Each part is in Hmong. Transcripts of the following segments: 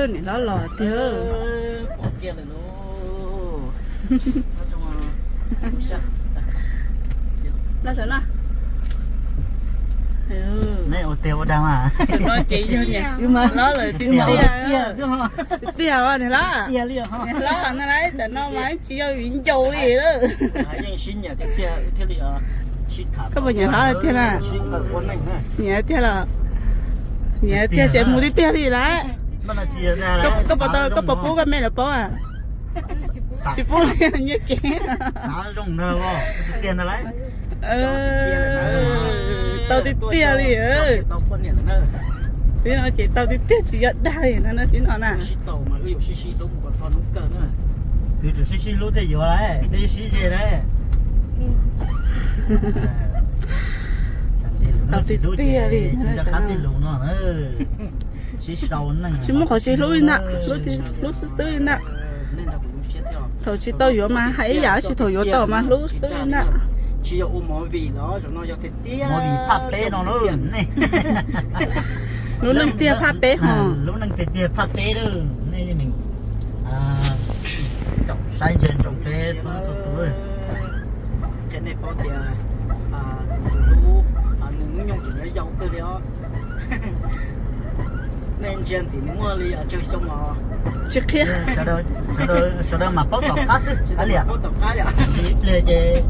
Niam hlob los tiag. Pom kiag lawm lauj. Los saum no. Nej ua tiag ua dag mas. Tam no ces yog niam hlob lawm tiag tiag. Tiag tiag os niam hlob. Niam hlob no lawm tam no mas tsis yog viv ncaus li lawm. Koj puas nyiam hlob tiag na? Nyiam tiag los? Nyiam tiag ces mus tiag tiag li lawm. Koj puas tau, koj puas pub koj me lawv paub a? Tsis pub li, nyiaj kev. Tau tiag tiag li. Twb no ces tau tiag tiag tsis yog dag li no na, twb no na. Wb tsum sib sib hlub tej yuav lawm, peb sib ze lawm. Tau tiag tiag li. Tsis muaj qhov tsis hlub li ntag, hlub xwb xwb li ntag. Thaum tsis tau yuav mas hais ib yam, tsis thaum yuav tau mas hlub xwb li ntag. Tsis yog ua movie los, movie phaj peb no lauj. Lub neej tiag phaj peb ho. Lub neej tiag tiag phaj peb lauj. Nej saib ntsia ntsoov peb txhua tus. Qhia nej paub tias tus hlub nws hnub nyoog tseem yau yau kawg li os. Nej ntsia ntxim nws muaj li tsawg xyoo os. Tsis qhia. Sawv daws mas paub tom qab xwb, kav liam. Paub tom qab yom. Ib pliag ces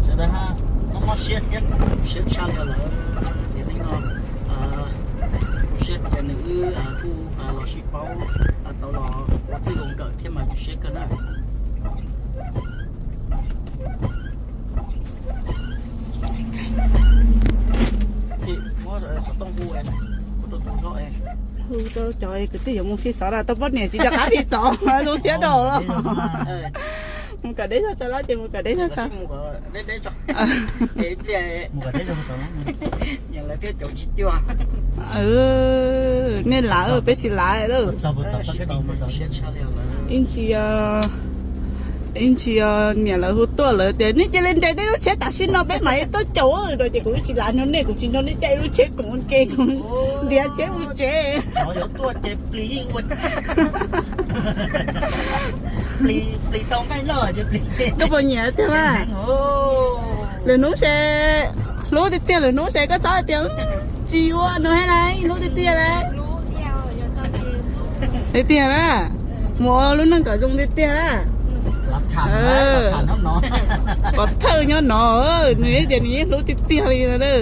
sawv daws mob mob siab thiab, siab tshaj li lawm. Tiam neej no, kuv siab tias nws wb kuj los sib paub, tau los ua txij ua nkawm thiab mas zoo siab kawg na. Hu rau cov kwv tij yuav mus fi xov na, tau poj niam tsis nco qab fi xov, zoo siab rau los. Mus kom deb zog tso los ces mus kom deb zog tso. Nej lav, peb tsis lav lawm. Ib ntsis, ib ntsis niam lawv hu tuaj lawv tias nej cia li nres nej lub tsheb tam sim no peb mam li tuaj caum no ces kuv tsis lav nrog nej, kuv tsis nrog nej caij lub tsheb koom ua ke, kuv ntiav tsheb mus tsev. Koj puas nyiam tiag mas? Lwm hnub se, hlub tiag tiag lwm hnub se koj txhob hais tias tsis ua no thiab na, hlub tiag tiag lawm. Tiag tiag na, mus ua lub neej kom zoo tiag tiag na. Pov thawj nyob no, nws tias nws yeej hlub tiag tiag li no.